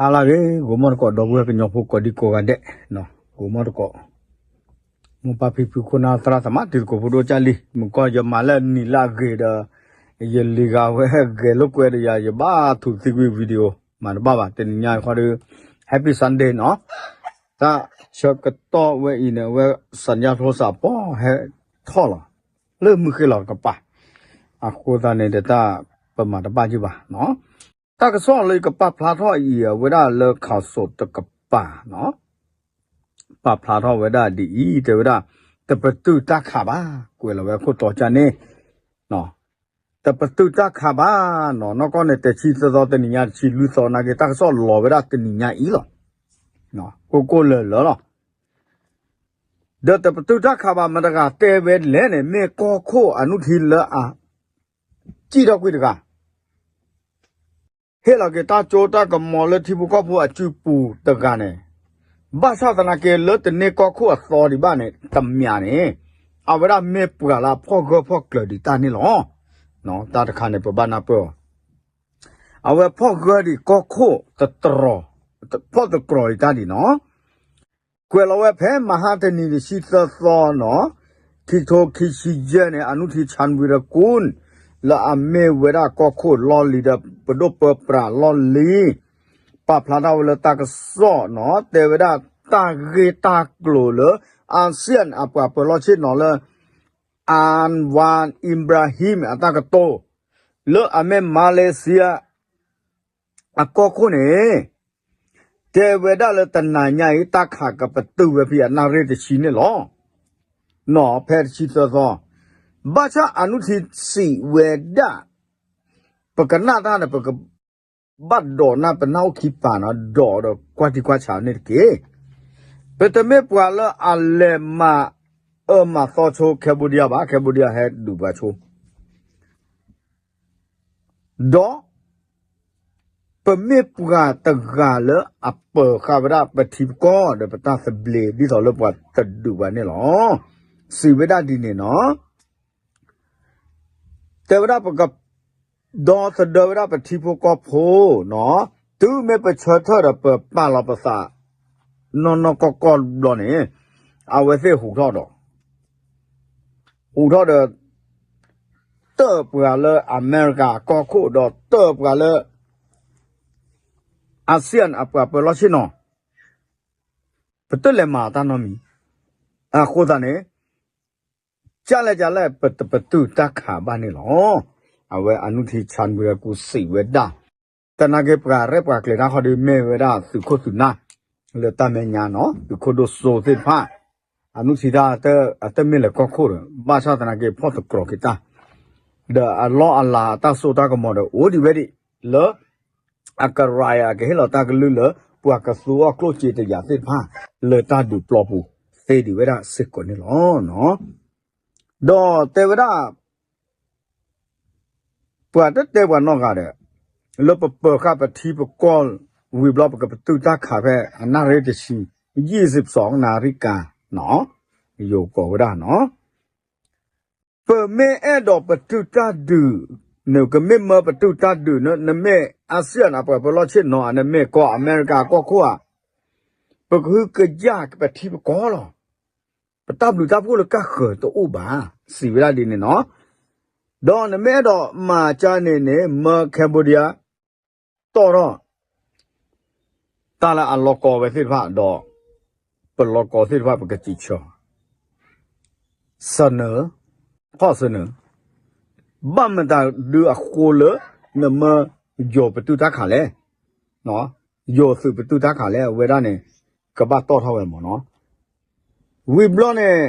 ဟါလၢအဂ့ၤ ဂိၤမီၢ်တကိး ဒီပုၢ်ဝဲၢ်ကညီဖိကိးဒံကိးဂၤဒဲး, ဂိၤမီၢ်တကိး, မိၢ်ပၢ်ဖံဖု ခိၣ်နၢ်သရၣ်သမါ တံၤသကိးဖိဒိၣ်ကၢ်လံ, မုၢ်ကီၢ်ယမၤလၢနံၤလၢအဂ့ၤဒီး ယလံၤဂၤဝဲဂဲၤလိာ်ကွဲဒီးယၤ ယဘၣ်ထူးသံကွံာ် video မၤတဘၣ်ဘၣ် တနံၤညါခီဒီး Happy Sunday နီၤ, တၢ်ဆၢကတီၢ်ဝဲအံၤန့ၣ် အဝဲစၣ်ညါဖျိစၣ်ပီၣ်ဟဲထီၣ်လီၤ, လၢမုၢ်ဃ့လီၤတကပၤ, အဃိသတးန့ၣ်ဒီးတၢ်ပမၤတဘၣ်ယုၢ်ဘၣ်နီၤ, တၢ်ကစီၣ်လၢယကပာ်ဖျါထီၣ်အံၤ အဝဲဒၣ်လၢခးစိးတကပၤနီၤ, ပာ်ဖျါထီၣ်ဝဲဒၣ်ဒ်အံၤ တဲဝဲဒၣ် တပတုာ်တၢ်ခးဘၣ်, ကွဲးလီၤဝဲခိၣ်တီကၢ်န့ၣ် တပတုာ်တၢ်ခးဘၣ်နီၤ, နီၢ်ကီၢ်န့ၣ် တဆံသၢသီ တနံၤညါ တဆံလွံၢ်သီ နာ်က့ တၢ်ကစီၣ်လီၤဝဲဒၣ်တနံၤညါအံၤလီၤ, ကိၢ်ကိၢ်လၢၤလၢၤလီၤ, ဒီးတပတုာ်တၢ်ခးဘၣ် မတၤတဂၤတဲဝဲလဲၣ်န့ၣ် မ့ၢ်ကီၢ်ခိၣ်အနုထံလၢအ စံၣ်ထီၣ်ကွံာ်တဂၤ ဟ့ၣ်လီၤက့ၤတၢ်ကၠိတၢ်ကမီၤလၢထံဖိကီၢ်ဖိအစုပူၤတဂၤန့ၣ်, ဘၣ်ဆၣ်သနာ်က့လၢတန့ၢ်ကီၢ်ခိၣ်အသီဒံးဘၣ်န့ၣ် တမံၤန့ၣ်, အဝဲဒၣ်မ့ၢ်ပှၤလၢအဖီၣ်ဂၢၢ်ဖီၣ်ကျၢၤဒံးတၢ်န့ၣ်လီၤ. တၢ်တခါန့ၣ် ပဘၣ်နၢ်ပၢၢ်အီၤ, အဝဲဖီၣ်ဂၢၢ်ဒံးကီၢ်ခိၣ်တတြီၤ, ဖီၣ်တကြၢးဒံးတၢ်ဒံးနီၤ ကွဲးလီၤဝဲဖဲမဟါတနံၤတဆံသၢသီနီၤ, ခံထိခံဆံယဲၢ်န့ၣ် အနုထံ ဆၣ်ဝံရကူၣ် လၢအမ့ၢ်ဝဲဒၣ်ကီၢ်ခိၣ်လီၢ်လံၤဒီး ပဒိၣ်ပၢပြးလီၢ်လံၤ ပာ်ဖျါထီၣ်ဝဲလၢတၢ်ကစီၣ်နီၤ, တဲဝဲဒၣ်တၢ်ဂ့ၢ်တၢ်ကျိၤလၢ ASEAN အပှၤပၢၤလီၢ်ဆ့ၣ်နီၤလၢ Anwar Ibrahim အတၢ်ကတိၤ လၢအမ့ၢ် Malaysia အကီၢ်ခိၣ်န့ၣ် တဲဝဲဒၣ်လၢတနၤညါအံၤ တၢ်ခးကပတုာ်ဝဲဖဲအနၣ်ရံၣ်တဆံန့ၣ်လီၤ. နီၤ ဖဲတဆံသၢသီ, ဘၣ်ဆၣ်အနုထံစံးဝဲဒၣ်, ပကနၣ်တၢ်န့ၣ် ပကဘၣ်ဒိးနၢ်ပနၢ်အိၣ်ခံပၤနီၤ, ဒိးဒီးကွၢ်ထံကွၢ်ဆးန့ၣ်တက့ၢ်. ပတမ့ၢ်ပှၤလၢအလဲၤမၤအၢမၤသီဆိ Cambodia ဘၣ်, Cambodia ဟဲဒုးပှၤဆိ ဒီး ပမ့ၢ်ပှၤတဂၤလၢအပၢၤဃာ်ဝဲဒၣ်ပထံပကီၢ်ဒီးပတၢ်သဘျ့ ဒ်သိးလၢပှၤတဒုးပှၤန့ၣ်လီၤ. စံးဝဲဒၣ်ဒ်န့ၣ်နီၤ, တဲဝဲဒၣ်ပက ဒီသဒၢဝဲဒၣ်ပထံဖိကီၢ်ဖိနီၤ, တုၤမ့ၢ်ပဆၢထၢၣ်ဒီးပပာ်လီၤပသး နီၢ်နီၢ်ကီၢ်ကီၢ်ဘျီန့ၣ်, အဝဲသ့ၣ်ဟူးထီၣ်ဒီး ဟူးထီၣ်ဒီး တၢၣ်ပှၤလၢအမဲရကၤကီၢ်ခိၣ်ဒီးတၢၣ်ပှၤလၢ ASEAN အပှၤပၢၤလီၢ်ဆ့ၣ်နီၤ, ပတလဲၤမၤတၢ်နီတမံၤ, အဃိသတးန့ၣ် ကလဲၣ်ကလဲၣ် ပတပတုာ်တၢ်ခးဘၣ်န့ၣ်လီၤ. အဝဲအနုထံ ဆၣ်ဝံရကူၣ် စံးဝဲဒၣ်, သနာ်က့ပှၤရဲၣ်ပှၤကျဲၤတၢ်ဃီဒီးမ့ၢ်ဝဲဒၣ်သုးခိၣ်သုးနၢ် လၢတၢ်မဲာ်ညါနီၤ, သုးခိၣ်ဒိၣ်စိသ့ၣ်တဖၣ်, အနုထံတၢ် အတမ့ၢ်လၢကီၢ်ခိၣ်ဒီး ဘၣ်ဆၣ်သနာ်က့ဖီၣ်တကြၢးက့ၤတၢ်, ဒီးအလီၢ်အလၤအတၢ်စိတၢ်ကမီၤဒီးအိၣ်ဒံးဝဲဒၣ် လၢ အကရၤယၤကဟ့ၣ်လီၤတၢ်ကလုၢ်လၢ ပှၤကသူအီၤကျိၣ်စ့တယာ်သ့ၣ်တဖၣ် လၢတၢ်ဒုးပျီပူၤ သ့ဒံးဝဲဒၣ်စ့ၢ်ကီးန့ၣ်လီၤ. ဒီးတဲဝဲဒၣ် ပှၤတတဲပှၤနီတဂၤဒီး လၢပပၢၤဃာ်ပထံပကီၢ်ဝံၤဘျီ ပကပတုာ်တၢ်ခးဖဲအနၣ်ရံၣ်တဆံ ယံာ်စံးပစီ နၣ်ရံၣ်ကၤ ယိၤကိးဝဲဒၣ်နီၤ ပမ့ၢ်အဲၣ်ဒိးပတုာ်တၢ်ဒုး, နကမ့ၢ်မၢပတုာ်တၢ်ဒုးန့ၣ် နမ့ၢ် ASEAN အပှၤပၢၤလီၢ်ဆ့ၣ်နီၤဧါ, နမ့ၢ်ကီၢ်အမဲရကၤကီၢ်ခိၣ်ဧါ, ပကဟုကယာ်ပထံပကီၢ်လီၤ. ပတၢ်ဘျုးတၢ်ဖှိၣ်လၢကၢ်ဃၢၤတအိၣ်ဘၣ်, စံးဝဲဒၣ်ဒ်န့ၣ်နီၤ. ဒီးနမ့ၢ်အဲၣ်ဒိးမၤကၢန့ၣ်န့ၣ် မၢ Cambodia တီၣ်ထီၣ် တၢ်လၢအလီၤကီဝဲသ့ၣ်တဖၣ်ဒီး ပလီၤကီသ့ၣ်တဖၣ် ပကစံးဆၢ စၢနၢၤ ထီၣ်စၢနၢၤ ဘၣ်မတၤဒုအဃိလၢ နမၢယိၤပတုာ်တၢ်ခးလဲၣ်, ယိၤသုးပတုာ်တၢ်ခးလဲၣ် အဝဲဒၣ်န့ၣ် ကဘၣ်တီၣ်ထီၣ်ဝဲမၢ်နီၤ. ဝံၤဘျီန့ၣ်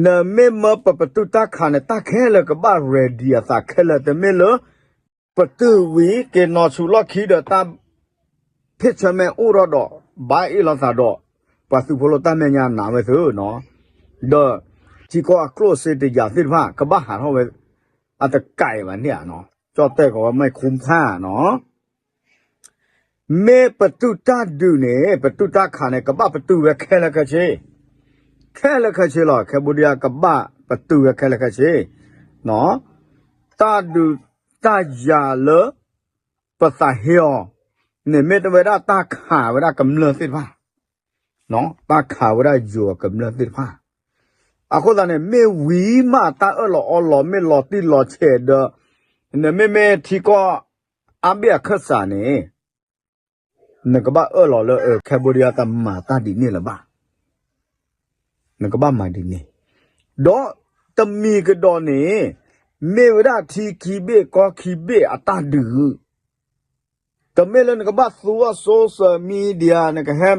နမ့ၢ်မၢပပတုာ်တၢ်ခးန့ၣ် တၢ်ခဲလၢာ်ကဘၣ် ready အသးခဲလၢာ် တမ့ၢ်လၢ ပတုာ်ဝံၤ က့ၤနီၤဆူၣ်လီၢ်ခံဒီးတၢ် ဖ့ၣ်ဆၢမဲာ်အိၣ်ထီၣ်ဒီး ဘၣ်အ့ၣ်လိာ်သးဒီး ပှၤသုးဖိလၢတၢ်မဲာ်ညါနာ်ဝဲသုနီၤ, ဒီးထံကီၢ်အကျိၣ်စ့တယာ်သ့ၣ်တဖၣ် ကဘၣ်ဟးထီၣ်ဝဲ အတကးအံၤဘၣ်န့ၣ်ဧါနီၤ, ကၠီၣ်တဲၣ်ကီးဝဲမ့ၢ်ခူမဖၣ်နီၤ မ့ၢ်ပတုာ်တၢ်ဒုးန့ၣ် ပတုာ်တၢ်ခးန့ၣ် ကဘၣ်ပတုာ်ဝဲခဲလၢာ်ခဲဆ့, ခဲလၢာ်ခဲဆ့လီၤ. Cambodia ကဘၣ်ပတုာ်ဝဲခဲလၢာ်ခဲဆ့, တၢ်ဒုးတၢ်ယၤလၢ ပသးဟ့အီၤ န့ၣ်မ့ၢ်တဝဲဒၣ်တၢ်ခးဝဲဒၣ်ကမျၢၢ်သ့ၣ်တဖၣ်, တၢ်ခးဝဲဒၣ်ယိၤအကမျၢၢ်သ့ၣ်တဖၣ်. အဃိသတးန့ၣ် မ့ၢ်ဝံၤမးတၢ်အၢၣ်လီၤအီလီၤ မ့ၢ်လီၤတံၢ်လီၤဆဲးဒီး နမ့မ့ၢ်ထံကီၢ်အါဘ့ၣ်အခၢၣ်စးန့ၣ် နကဘၣ်အၢၣ်လီၤလၢ Cambodia တမၤတၢ်ဒ်န့ၣ်လၢၤဘၣ်. နကဘၣ်မၤဒ်န့ၣ်, ဒီးတမံၤကဒီးန့ၣ် မ့ၢ်ဝဲဒၣ်ထံခံဘ့ၣ်ကီၢ်ခံဘ့ၣ်အတၢ်ဒုး, တမ့ၢ်လၢနကဘၣ်သူအီၤ social media နကဟဲ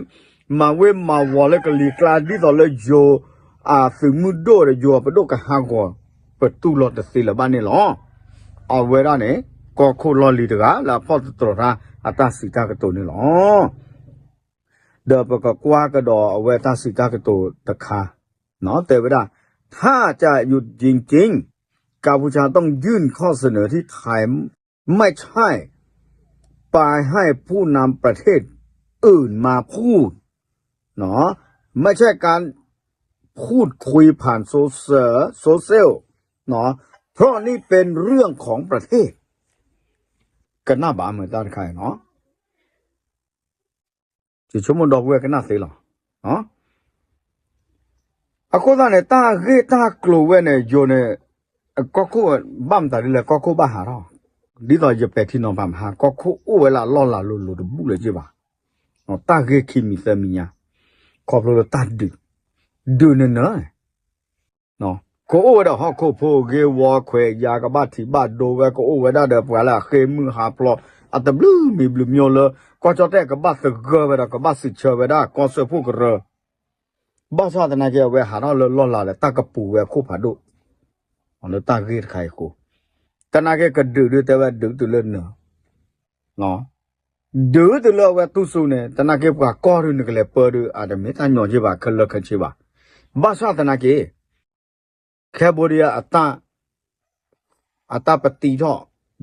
မၤဝ့ၤမၤဝီၤလၢကလံၤကျါ ဒ်သိးလၢယိၤအသုးမုၢ်ဒိၣ်ဒီး ယိၤအပဒိၣ်ကဟးဂီၤ ပတူၢ်လိာ်တသ့လၢၤဘၣ်န့ၣ်လီၤ. အဝဲဒၣ်န့ၣ် ကီၢ်ခိၣ်လီၢ်လံၤတဂၤလၢအဖီၣ်သတြီၤတၢ်အတၢ်စံးတၢ်ကတိၤန့ၣ်လီၤ. ဒီးပကကွၢ်ကဒီးအဝဲတၢ်စံးတၢ်ကတိၤတခါ တဲဝဲဒၣ် ถ้าจะหยุดยิงจริง กัมพูชาต้องยื่นข้อเสนอที่ไทย ไม่ใช่ ไปให้ผู้นำประเทศอื่นมาพูด เนาะ ไม่ใช่การพูดคุยผ่านโซเชียล เนาะ เพราะนี่เป็นเรื่องของประเทศ ကနၣ်ဘၣ်မတၤတခါနီၤ ယဆိကမိၣ်ဒီပုၢ်ဝဲၢ်ကနၣ်သ့လီၤ. အဃိသတးန့ၣ် တၢ်ဂ့ၢ်တၢ်ကျိၤဝဲန့ၣ် ယိၤန့ၣ် ကီၢ်ခိၣ်ဘၣ်မတၤဒ်လဲၣ် ကီၢ်ခိၣ်ဘၣ်ဟးထီၣ်, ဒ်သိးယပဲာ်ထံနီၤဖးမဟါ ကီၢ်ခိၣ်အိၣ်ဝဲလၢအလီၢ်လၤလိၤလိၤတဘူၣ်လၢၤက့ဘၣ်. တၢ်ဂ့ၢ်ခံမံၤသၢမံၤညါ ခီဖျိလၢတၢ်ဒုး, ဒုးနၢၤနၢၤ ကအိၣ်ဝဲဒီးဟီၣ်ခိၣ်ဖိဂ့ၤဝီခွဲးယာ် ကဘၣ်ထံၣ်ဘၣ်ဒိဝဲ ကအိၣ်ဝဲဒၣ်ဒီးပှၤလၢအဃ့ၢ်မုၢ်ဟးဖျိး အတဘျုးမံၤဘျုးမျိလၢ ကီၢ်ကၠီၣ်တဲၣ်ကဘၣ်သဂၢၢ်ဝဲဒီး ကဘၣ်စံးဆၢဝဲဒၣ် ကီၢ်စၢဖှိၣ်ကရၢ ဘၣ်ဆၣ်သနာ်က့ အဝဲဟးထီၣ်လၢလီၢ်လၤဒီး တၢ်ကပူၤဝဲအခိၣ်ဖးဒိၣ် လၢတၢ်ဂ့ၢ်တခါအံၤအဃိ, သနာ်က့ကဒုးဒုးတဲဝဲဒုးတုၤလၢနၢၤ ဒုးတုၤလၢအဝဲတူၢ်ဆူန့ၣ် သနာ်က့ပှၤကီၢ်ဒုးနကလဲၤပၢဒုး အတမ့ၢ်တၢ်ညီက့ဘၣ် ခဲလၢာ်ခဲဆ့ဘၣ်. ဘၣ်ဆၣ်သနာ်က့ Cambodia အတၢ် အတၢ်ပတံထီၣ်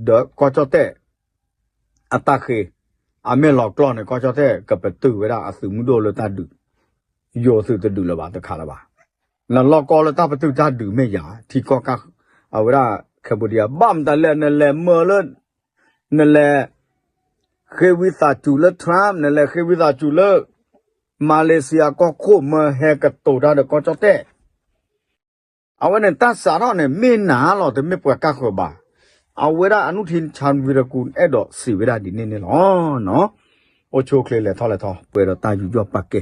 ဒီးကီၢ်ကၠီၣ်တဲၣ် အတၢ်ဃ့ အမ့ၢ်လီၤကျီၢ်န့ၣ် ကီၢ်ကၠီၣ်တဲၣ်ကပတုာ်ဝဲဒၣ်အသုးမုၢ်ဒိၣ်လၢတၢ်ဒုး, ယိၤသုးတဒုးလၢၤဘၣ်တခါလၢၤဘၣ်. နလီၢ်ကီလၢတၢ်ပတုာ်တၢ်ဒုးမ့ၢ်ယၤ ထံကီၢ်ကၢ် အဝဲဒၣ် Cambodia ဘၣ်မတၤလဲၣ် နလဲၤမၢလၢ နလဲၤ ဃ့ဝံသးစူၤလၢ Trump နလဲၤဃ့ဝံသးစူၤလၢ Malaysia ကီၢ်ခိၣ်မၢဟဲကတိၤတၢ်ဒီးကီၢ်ကၠီၣ်တဲၣ် အဝဲန့ၣ်တၢ်စးထီၣ်န့ၣ် မ့ၢ်နၤလီၤ တမ့ၢ်ပှၤကၢ်ဃၢၤဘၣ်. အဝဲဒၣ်အနုထံဆၣ်ဝံရကူ အဲၣ်ဒိးစံးဝဲဒၣ်ဒ်န့ၣ်န့ၣ်လီၤ. အိၣ်ဆူၣ်အိၣ်ချ့လဲၤထီၣ်လဲၤထီ ပှဲၤဒီးတၢ်ယူးယီၣ်ပာ်ကဲ